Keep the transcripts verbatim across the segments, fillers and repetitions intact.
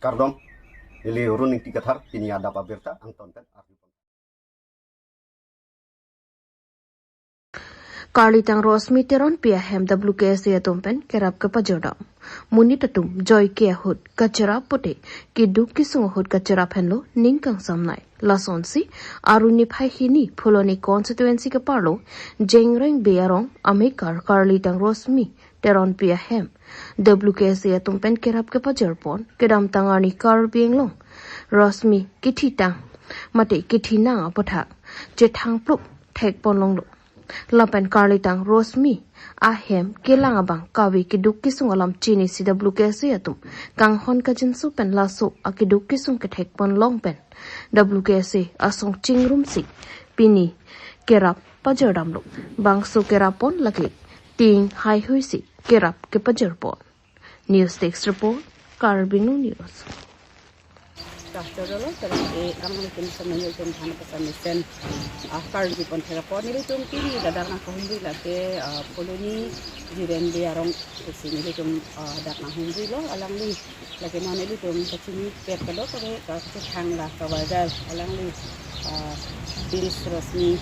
Kardom, neli Run Ingti Kathar, pini adap abirta angton pen arjupon. Karlitang Rosmi Teronpi ahem W K S A atum pen kerap kepajordam. Monit atum joike ahut kacherap pute, keduk kesung ahut kacherap henlo ning kangsamnei. Lasonsi, arni phai hini Phuloni constituency keparlo, Jengreng Bey arong amekar Karlitang Rosmi Teronpi ahem W K S A atum pen kerap kepajorpon, kedamtang arni Karbi Anglong Rosmi kethitang mate kethinang aputhak chethangplup thekpon longlo. Lapen Karlitang Rosmi ahem kelang abang kave keduk kesung alam chinisi W K S A atum kanghon kajinso pen laso akeduk kesung kethekpon long pen W K S A asong chingrumsi pini kerap pajordamlo. Bangso kerappon lake ting haihuisi kerap kepajorpon. News Desk Report, Karbi Anglong News. Kachorolo, terus e, kami mungkin semuanya jom hana pesan mesen. Ah, karjupon thekpon nelitum pini ladak nangkahumri lake, ah, Phuloni Jengreng Bey arong isi nelitum, ah, dak nanghumrilo, alangli lake non nelitum kachini pet kadokave kachethang la kawajar, alangli, ah, Miss Rosmi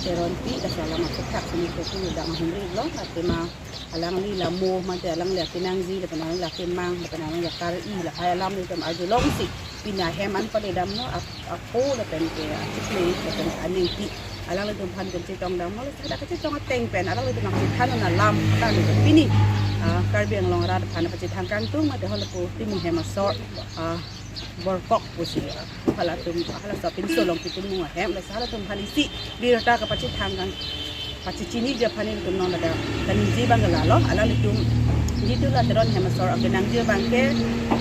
Teronpi, dak salam aputhak sini ketu dak nanghumrilo, lake ma alangli la mo mate alangli akenangji lapen alangli akemang lapen alangli akari lahai alam nelitum arjulongsi pini ahem an paledamlo, ap-, apo lapen ke achiklo lapen aningpi alanglitum aphan tum chetongdamlo, lasi hadak kachetong ateng pen alanglitum nangchethan un alam alanglitum pini, ah, Karbi Anglong arat aphan pachethang kangtung mate halapu tumi hem asor, ah, borkok pusi, ah, halatum, halaso apinso along kitimung ahem, lasi halatum aphan isi birta kapachethang kang, pachechiniji aphan nelitum non ladak kaningje abang ke lalo, alanglitum jitu la Teron hem asor akenangji abang ke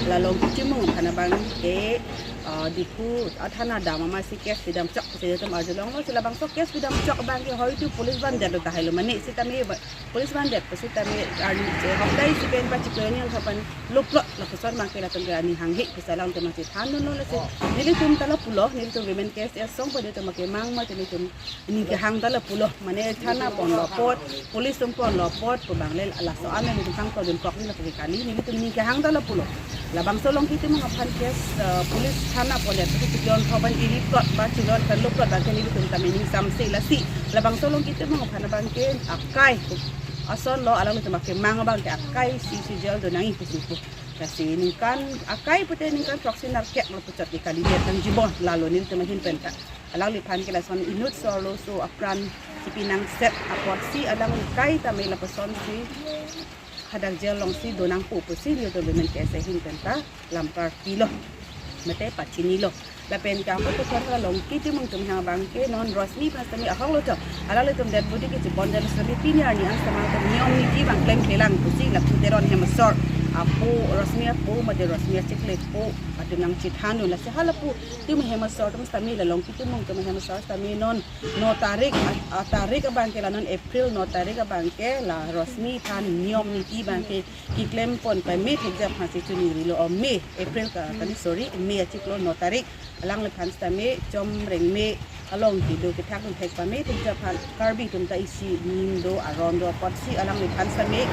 la along kitimung aphan abang ke, ah, Diphu athana dam amatsi case pidam chok pusi nelitum arjulonglo, si labangso case pidam chok abang ke hoitu police vandet do tahai lo mane sitame ba-, police vandet pusitame arni che hokdai si pen pachiklo ni angkhapan loplot lapuson abang ke latum ke ani hanghe pusi alangtum nangchethan dunlo, lasi nelitum ta lapulo, nelitum Women K S A asong pen nelitum akemang mate nelitum ning kehang ta lapulo, mane thana ponlo apot, police atum ponlo apot pu abang le laso an nelitum kangtodun kok ni lapu ke kali, nelitum ning kehang ta lapulo. Labangso along kitimung aphan case, eh, police thana pondet, pusi chiklo thau abang ke loplot ba chiklo thau loplot abang ke nelitum tame ning samse, lasi labangso along kitimung aphan abang ke akai asonlo, alanglitum akemang abang ke akai si si jail do nangji pusi pu. Lasi ningkan akai pute ningkan throksi nerkep lo puchot ke kalidet nangjibon lalo nelitum ahin penta. Alangliphan ke lason inut so arloso apran chipi nangset apotsi alangli akai tame lapusonsi hadak jail alongsi do nangpo pusi nelitum Women K S A ahin penta lam karpilo mate pachinilo. Lapen ke ako puthot along kitimung atum hang abang ke non Rosmi aphan sitame ahok lo to. Alanglitum dead body ke chibon det sitame pini arni an sitame niyom niti abang klemklelang pusi lapu Teron hem asor apo, Rosmi apo mate Rosmi achiklo apo atum nangchethan un, lasi halapu tumi hem asor atum sitame la along kitimung tumi hem asor sitame non no tarik, a, a tarik abang ke la non April no tarik abang ke la Rosmi aphan niyom niti abang ke kiklem pon pame thekji aphansi choningrilo, o May, April ka, kali, sorry, May achiklo no tarik. Alangliphan sitame Chomrengme along kedo kethak dun thek pame thekji aphan Karbi atum ta isi ning do aron do apotsi alangliphan sitame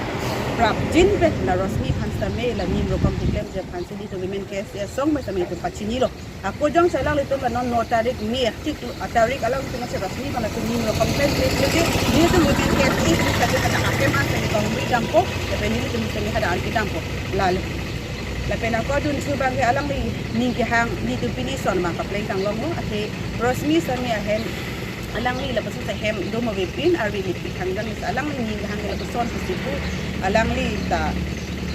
prapjin pen la Rosmi aphan sitame la ning rokom keklemji aphansi nelitum Women K S A asong pen sitame itum pachinilo. Ako jongsi alanglitum la non no tarik May achiklo, a tarik alanglitum si Rosmi aphan la ning rokom klemkle, nelitum Women K S A sitame hadak ahem an sitame kongwi dampo, lapen nelitum sitame hadak an kedampo. Lale. Lapen ako dun su abang ke alangli ning kehang nelitum pini son abang kapleng tang longlo, athe Rosmi sitame ahem alangli lapuson ahem do ma vepin arve lipik hangdam, lasi alangli ning kehang ke lapuson pusi pu alangli ta,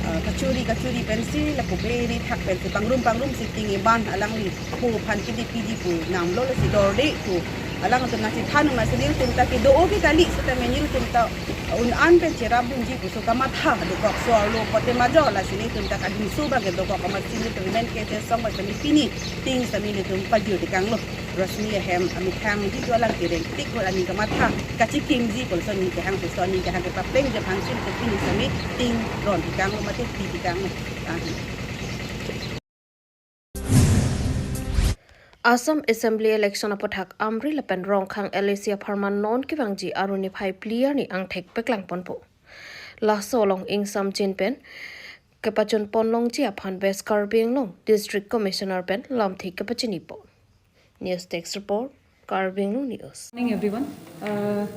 ah, kachuri kachuri pensi lapu beri thak pensi pangrum pangrum si ting iban alangli pu aphan kidi pidi pu namlo, lasi dorde pu alangtum nangchethan un, lasi nelitum ta kedo-o ke kali sitame nelitum ta un-an pen cherap dunji pusi kamatha dokok so arlo pote majok, lasi nelitum ta kadingso abang ke dokok amatsi nelitum Women K S A asong pen sitame pini ting sitame nelitum pajut tekanglo. Rosmi ahem amethang jitu alang kereng tik ko aning kamatha kachekimji pu lason ning kehang puson ning kehang kepaplengji aphansi nelitum pini sitame ting ron tekanglo mate pi tekanglo. Ah. Assam Assembly election aputhak Amri lapen Rongkhang L A C apharman non kevangji arni phai phli arni angthek paklangponpo. Laso along ingsamjin pen kepachun ponlongji aphan West Karbi Anglong District Commissioner pen lamthe kepachinipo. News Desk Report, Karbi Anglong News. Morning, everyone. Uh,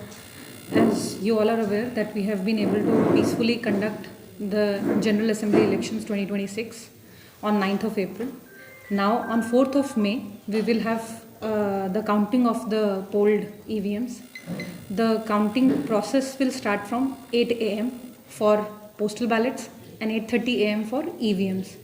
as you all are aware that we have been able to peacefully conduct the General Assembly elections twenty twenty-six on ninth of April. Now, on fourth of May, we will have uh, the counting of the polled E V Ms. The counting process will start from eight a m for postal ballots and eight thirty a m for E V Ms.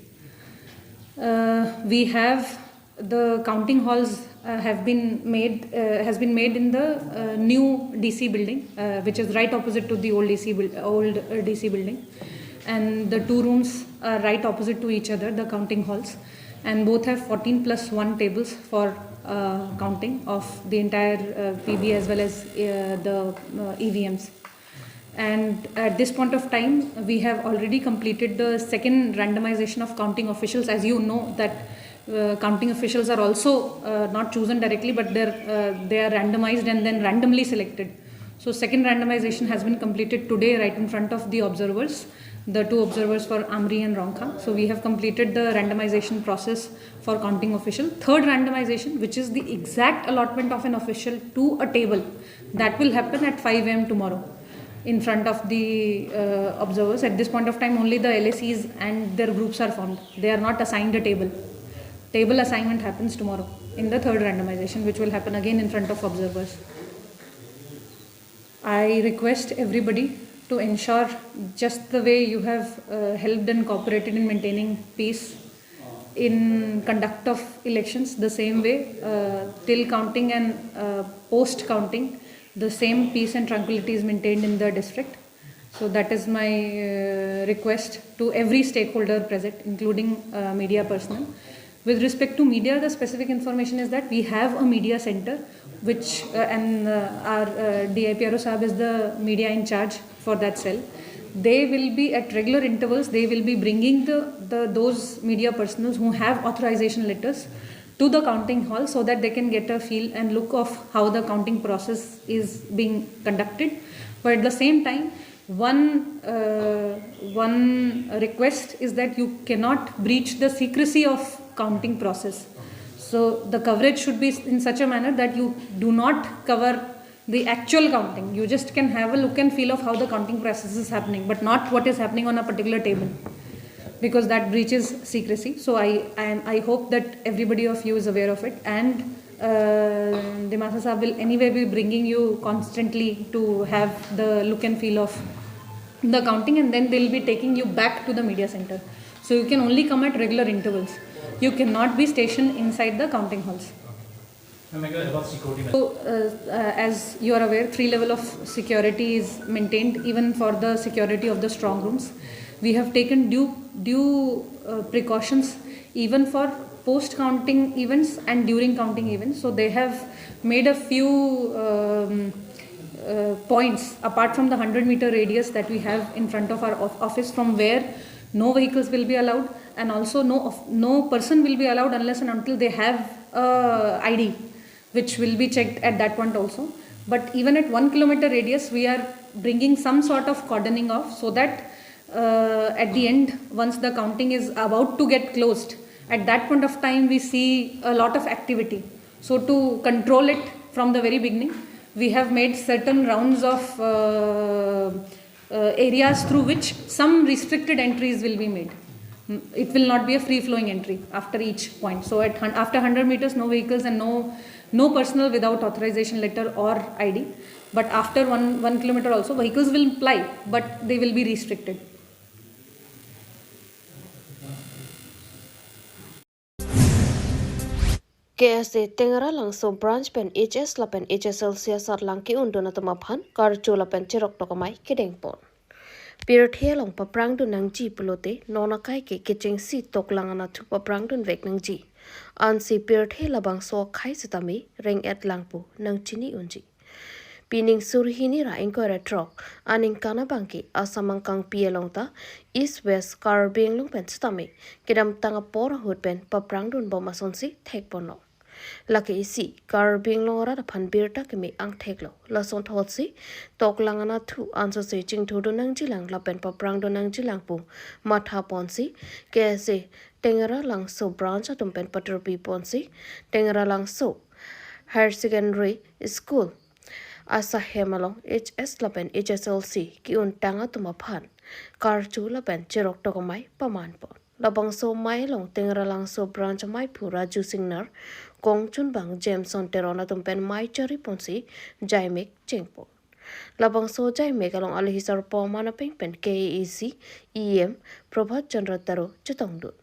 Uh, we have the counting halls uh, have been made uh, has been made in the uh, new D C building, uh, which is right opposite to the old D C buil- old uh, D C building, and the two rooms are right opposite to each other, the counting halls, and both have fourteen plus one tables for uh, counting of the entire uh, P B as well as uh, the uh, E V Ms. And at this point of time, we have already completed the second randomization of counting officials. As you know that uh, counting officials are also uh, not chosen directly, but they're, uh, they are randomized and then randomly selected. So second randomization has been completed today right in front of the observers, the two observers for Amri and Rongkha. So we have completed the randomization process for counting official. Third randomization, which is the exact allotment of an official to a table, that will happen at five a m tomorrow in front of the uh, observers. At this point of time, only the L A Cs and their groups are formed. They are not assigned a table. Table assignment happens tomorrow in the third randomization, which will happen again in front of observers. I request everybody to ensure, just the way you have uh, helped and cooperated in maintaining peace in conduct of elections, the same way uh, till counting and uh, post counting, the same peace and tranquility is maintained in the district. So that is my uh, request to every stakeholder present, including uh, media personnel. With respect to media, the specific information is that we have a media center, which uh, and uh, our uh, D I P R O Saab is the media in charge for that cell. They will be, at regular intervals, they will be bringing the, the those media personnel who have authorization letters to the counting hall so that they can get a feel and look of how the counting process is being conducted. But at the same time, one uh, one request is that you cannot breach the secrecy of counting process. So the coverage should be in such a manner that you do not cover the actual counting. You just can have a look and feel of how the counting process is happening, but not what is happening on a particular table, because that breaches secrecy. So I I, am, I hope that everybody of you is aware of it, and uh, Dimasa Saab will anyway be bringing you constantly to have the look and feel of the counting, and then they'll be taking you back to the media center. So you can only come at regular intervals. You cannot be stationed inside the counting halls. So, uh, uh, as you are aware, three level of security is maintained even for the security of the strong rooms. We have taken due due uh, precautions even for post counting events and during counting events. So they have made a few um, uh, points apart from the hundred meter radius that we have in front of our of- office, from where no vehicles will be allowed, and also no of- no person will be allowed unless and until they have uh, I D, which will be checked at that point also. But even at one kilometer radius, we are bringing some sort of cordoning off, so that uh, at the end, once the counting is about to get closed, at that point of time, we see a lot of activity. So to control it from the very beginning, we have made certain rounds of uh, uh, areas through which some restricted entries will be made. Mm, it will not be a free flowing entry after each point. So at hun- after hundred meters, no vehicles and no no personnel without authorization letter or I D. But after one one kilometer also, vehicles will ply, but they will be restricted. K S A Tengara Langso branch pen H S lapen H S L C asatlang ke-undun atum aphan karcho lapen cherok tok amei kedengpon. Pirthe along paprangdun nangji pulote non akai ke kechengsi toklang anatthu paprangdun vek nangji. Ansi pirthe labangso akhei sitame reng-et lang pu nangchini unji. Pining surhini ra ingkoi ra throk aningkan abangke asamang kangpi along ta East West Karbi Anglong pen sitame kedamtang apor ahut pen paprangdun bom asonsi thekponlo. Lake isi Karbi Anglong arat aphan birta keme angthek lo. Lason thotsi toklang anatthu ansose chingthurdun nangjilang lapen paprangdun nangjilang pu matha ponsi K S A Tengralangso branch atum pen paturpi ponsi Tengralangso Higher Secondary School asahem along H S lapen H S L C ki-untang atum aphan karcho lapen cherok tok amei paman pon. Labangso amei along Tengralangso branch ameiphu Raju Singnar, kongchunbang Jameson Teron atum pen mei chari ponsi jaimek chengpon. Labangso jaimek along alohi sarpo aman apeng pen K A A C E M Prabhat Chandra Taro chetongdun.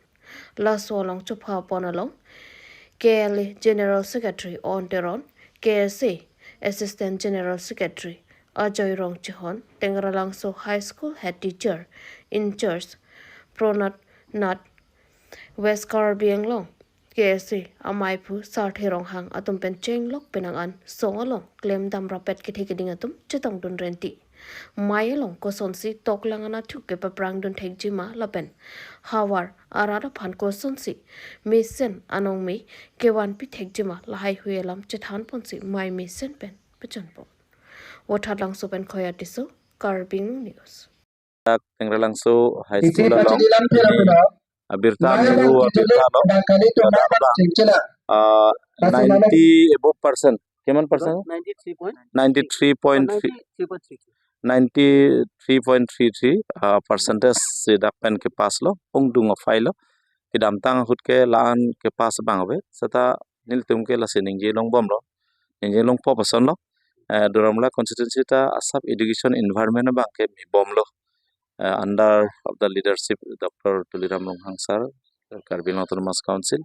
Laso along chopha pon along K L A General Secretary On Teron, K S A Assistant General Secretary Ajoy Rongchehon, Tengralangso High School Head Teacher in Charge Pronat Nath, West Karbi Anglong K S A ameiphu Sarthe Ronghang atum pen chenglok penang an song along klemdam rapet kethe keding atum chetongdun renti. Mei along kosonsi toklang anatthu kepaprangdun thekjima lapen havar arat aphan kosonsi mesen anong me kevanpi thekjima lahaihui alam chethan ponsi mei mesen pen pachonpon. Vothatlangso pen Khoya Tisso, Karbi Anglong News. Tengralangso High School along abirta amihu abirta lo. Ah, ninety above percent. Kiman percent? Ninety-three point ninety-three point three. Ninety-three point three three, ah, percentage si dak pen kepass lo, ongdung aphai lo. Kedamtang ahut ke la-an kepass abang ave, seta nelitum ke lasi ningje longbom lo, ningje longpo pason lo. Eh, Duar Amla constituency ta asap education environment abang ke mibom lo. Eh, under of the leadership Doctor Tuliram Ronghang sir, Karbi Anglong Autonomous Council,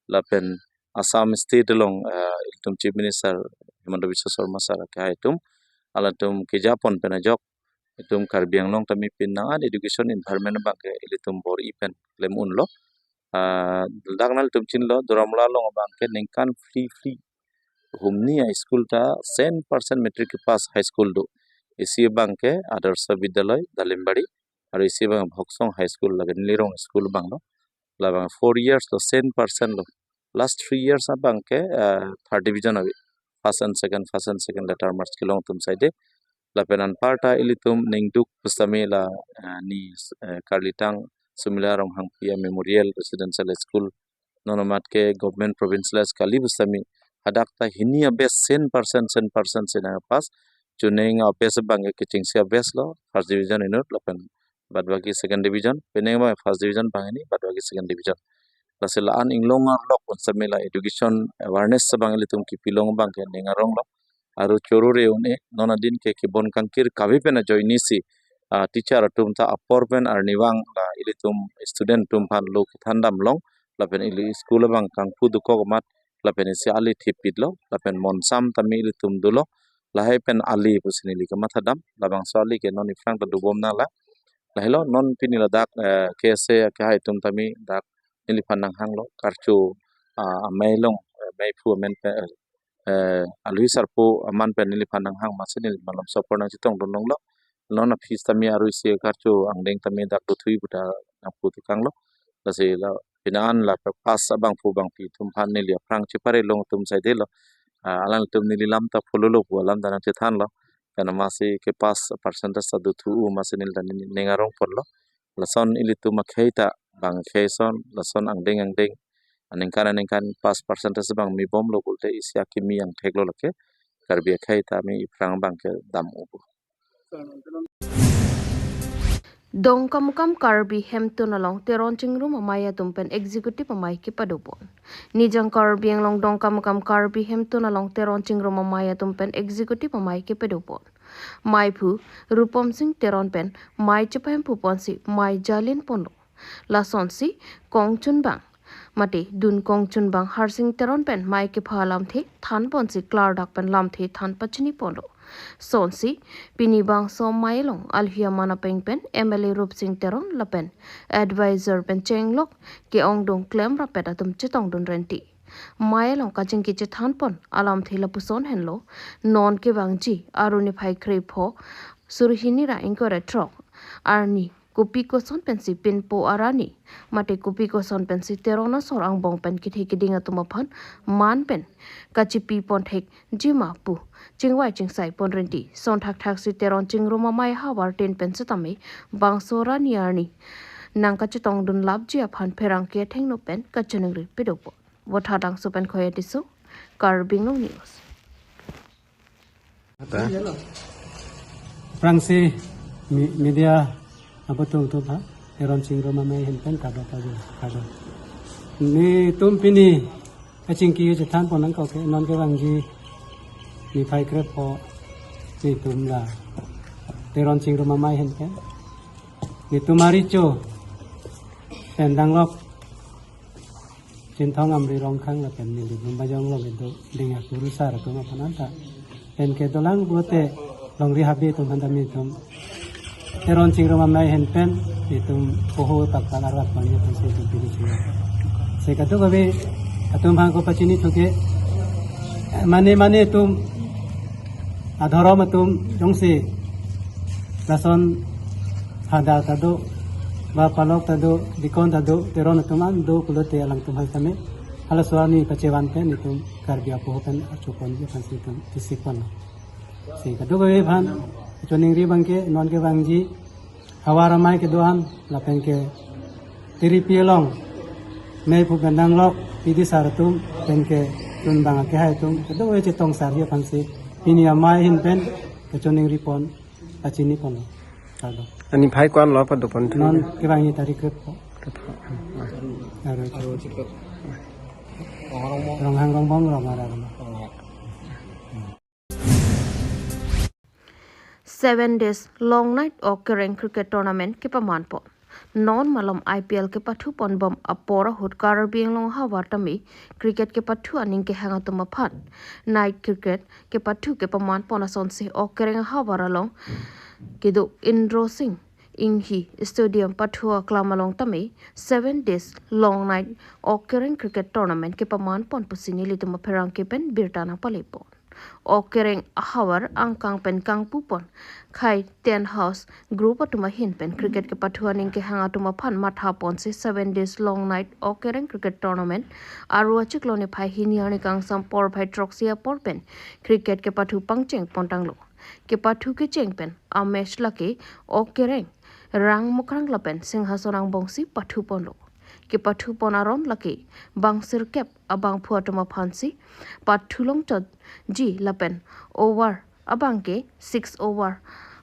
lapen Assam State along, eh, ilitum Chief Minister Himanta Biswa Sarma sir akehai atum, alangtum kejapon pen ajok, itum Karbi Anglong tame pini an education environment abang ke ilitum bor-i pen klem unlo. Ah, dak nanglitum chinilo, Duar Amla along abang ke ningkan phli phli humni a-school ta cent percent matric kepass high school do. Isi abang ke Adarsha Vidyalaya Dalimbari, aru isi abang Bhoksong High School, lake neli rong school abang lo. Labang four years lo cent percent lo. Last three years abang ke, eh, third division ave. First and second, first and second letter marks kelong atum side. Lapen anparta ilitum ningduk pusitame la, eh, ni, eh, Karlitang Sumila Ronghangpi a-Memorial Residential School, non amat ke government provincialized kali pusitame hadak ta hini a-batch cent percent, cent percent si nangpass. Chuning a-batch abang ke kechengsi a-batch lo, first division inut, lapen bad baki second division, penang abang first division banghini, bad baki second division. Lasi la-an inglong arlok pusitame la education awareness abang ilitum kipilong abang ke ning arong lo. Aru choro re un-e, non adin ke kebon kangkir kave pen ajoine si, ah, teacher atum ta apor pen arnivang la ilitum student atum aphan lo kethan damlong, lapen ili school abang kangpu dokok amat, lapen isi ali thipit lo, lapen monsam tame ilitum dolo, lahai pen ali pusi neli kamatha dam, labangso ali ke non aphrang ta dobom nanglang. Lahelo non pini ladak, eh, K S A akehai atum tame dak neliphan nanghanglo, karcho, ah, amei along, eh, meiphu amen pen, eh, alohi sarpo aman pen neliphan nanghang amatsi neli malomso apor nangchetongdun longlo. Non a-fees tame aru isi karcho angdeng tame dak dothui puta nangpu tukanglo. Lasi la pini an la pass abangphu bangpi atum aphan neli aphrang chepare long atum side lo. Ah, alangtum neli lam ta follow lo pu alam ta nangchethanlo. Pen amatsi kepass percentage ta dothu-u amatsi neli ta ning arong ponlo. Lason ilitum akhei ta bang akhei ason, lason angdeng angdeng, aningkan aningkan pass percentage abang mibom lo pulote isi akimi angthek lo lake. Karbi akhei ta mi aphrang abang ke dam-u. Dongkamukam Karbi hemtun along Teron chingrum amei atum pen executive amei kepadopon. Nijang Karbi Anglong Dongkamukam Karbi hemtun along Teron chingrum amei atum pen executive amei kepadopon. Meiphu Rupom Sing Teron pen mei chepahemphu ponsi mei jalin ponlo. Lasonsi kongchunbang mate dun kongchunbang Harsing Teron pen mei kepha alamthe than ponsi klardak pen lamthe than pachini ponlo. Sonsi pini bangso mei along alohi aman apeng pen M L A Rupsing Teron lapen advisor pen chenglok ke-ongdung klem rapet atum chetongdun renti. Mei along kachingki chethan pon alamthe lapuson henlo, non kevangji arni phai krepho suri hini ra ingkoi ra throk arni kopi koson pensi pinpo arani, mate kopi koson pensi Teron asor angbong pen kethe keding atum aphan man pen kachipi pon thek jima pu chingvai chingsai pon rinti. Son thakthak si Teron Chingrum Amei havar tin pen setame bangso arni arni nang kachetongdun lapji aphan pherangke athengno pen kachiningri pedopo. Vothatlangso pen Khoya Tisso, Karbi Anglong News. Aphrangsi mi-, media abutung tu ha, Teron Chingrum Amei ahin pen kado kado kado. Netum pini kachingki chethan pon nangkok ke non kevangji niphai krepho netum la Teron Chingrum Amei ahin pen. Netum arecho pen danglok Chinthong Amri Rongkhang lapen neli Lumbajong along kedo Denghakur asar atum aphan anta pen kedolang pulote longri habe atum aphan tame netum Teron Chingrum Amei ahin pen netum poho tak tak arwat pon netum si netum pini si. Si kadokave atum aphan kopachini thu ke mane mane atum adhorom atum jongsi lason hada ta do, ba palok ta do, dikon ta do, Teron atum an do pulote alangtum aphan tame halaso arni pachevan pen netum Karbi apoho pen achuponji aphan si netum tisik pon. Si kadokave aphan choningri abangke non kevangji havar amei kedo-an lapen ke tiripi along mei phu pen danglok pidi sar atum pen ke tun bang akehai atum kedo-an chetong sarji aphan si pini amei ahin pen kachoningri pon, kachini pon. Kado. Ani phai kwan lo pado pon thu. Non kevangji tarik krepho. Aro. Ronghang Rongbong Rongara. Seven days long night Okereng cricket tournament kepaman pon. Non malom I P L kepathu pon bom apor ahut Karbi Anglong havar tame cricket kepathu aning kehang atum aphan night cricket kepathu kepaman pon asonsi Okereng havar along kedo Indro Sing Inghi Stadium pathu aklam along tame seven days long night Okereng cricket tournament kepaman pon pusi nelitum apherangke pen birta nangpale pon. Okereng ahavar angkang pen kangpu pon khei Tent House group atum ahin pen cricket kepathu aning kehang atum aphan matha ponsi seven days long night Okereng cricket tournament aro achiklo niphai hini arni kangsam porphai throksi apor pen cricket kepathu pangcheng pon tanglo. Kepathu kecheng pen amatch lake Okereng, Rangmukrang lapen Singhason angbong si pathu ponlo. Kepathu pon aron lake bang sirkep abangphu atum aphan si pathu longchotji lapen over abangke six over.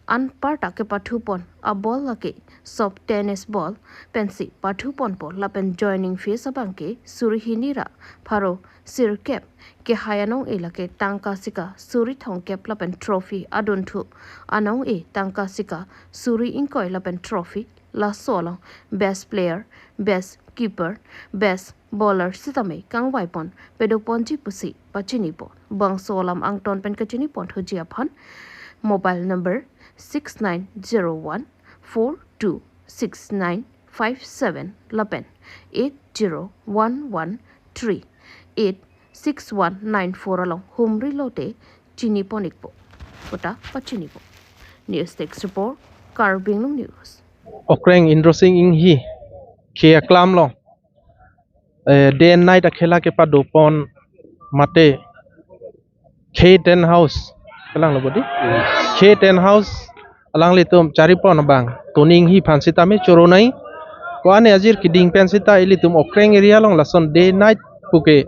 Anparta kepathu pon aball lake soft tennis ball pensi pathu ponpo lapen joining fees abangke suri hini ra pharo sirkep, kehai anong-e lake tangka sika suri thomkep lapen trophy adunthu anong-e tangka sika suri ingkoi lapen trophy. Laso along best player, best keeper, best bowler sitame kangvai pon pedo ponji pusi pachini pon. Bangso alam angton pen kachini pon thuji aphan mobile number six nine zero one four two six nine five seven lapen eight zero one one three eight six one nine four along humri lote chini pon ikpo. Kota pachini pon. News Desk Report, Karbi Anglong News. Okreng Indro Sing Inghi khei aklam along, eh, day and night akhela kepado pon mate khei Tent House, kelang lo bodi? Khei Tent House alanglitum chari pon abang Tony Inghi aphan sitame choro nei. Ko-an ajir keding pen sita ilitum Okreng area along lason day night puke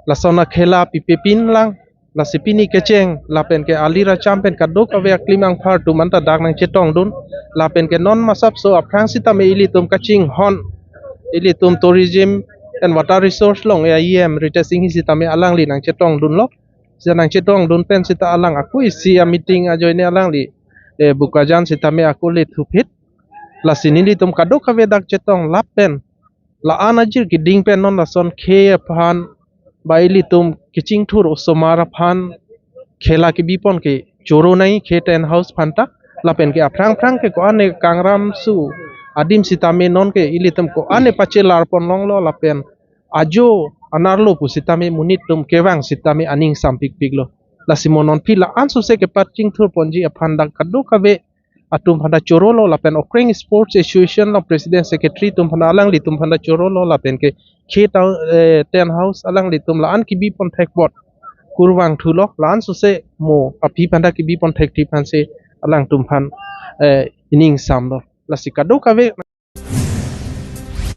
lason akhela pipe pin lang. Lasi pini kecheng lapen ke alir acham pen kadokave aklim angphar atum anta dak nangchetongdun. Lapen ke non masapso aphrang sitame ilitum kachinghon, ilitum Tourism and Water Resource along E M Ritesh Inghi sitame alangli nangchetongdunlo. Sita nangchetongdun pen sita alang ako isi ameeting ajoine alangli, eh, Bokajan sitame ako le thuphit. Lasi nelitum kadokave dak chetong lapen la-an ajir keding pen non lason khei aphan ba ilitum kechingthur osomar aphan khela kebi pon ke choro nei khei Tent House aphanta. Lapen ke aphrang phrang ke ko-an kangram su adim sitame non ke ilitum ko-an pachelar pon longlo lapen ajo anerlo pu sitame monit atum kevang sitame aning sampikpiklo. Lasi mo non phi la-an suse kepachingthur ponji aphan dak kadokave atum aphan ta chorolo lapen Okreng Sports Association along President Secretary atum aphan ta alanglitum aphan ta chorolo lapen ke Khe Town, eh, Tent House alanglitum la-an kebi pon thek apot kurvangthulo, la-an sose mo aphi aphan ta kebi pon thekji aphansi alangtum aphan, eh, ining samlo. Lasi kadokave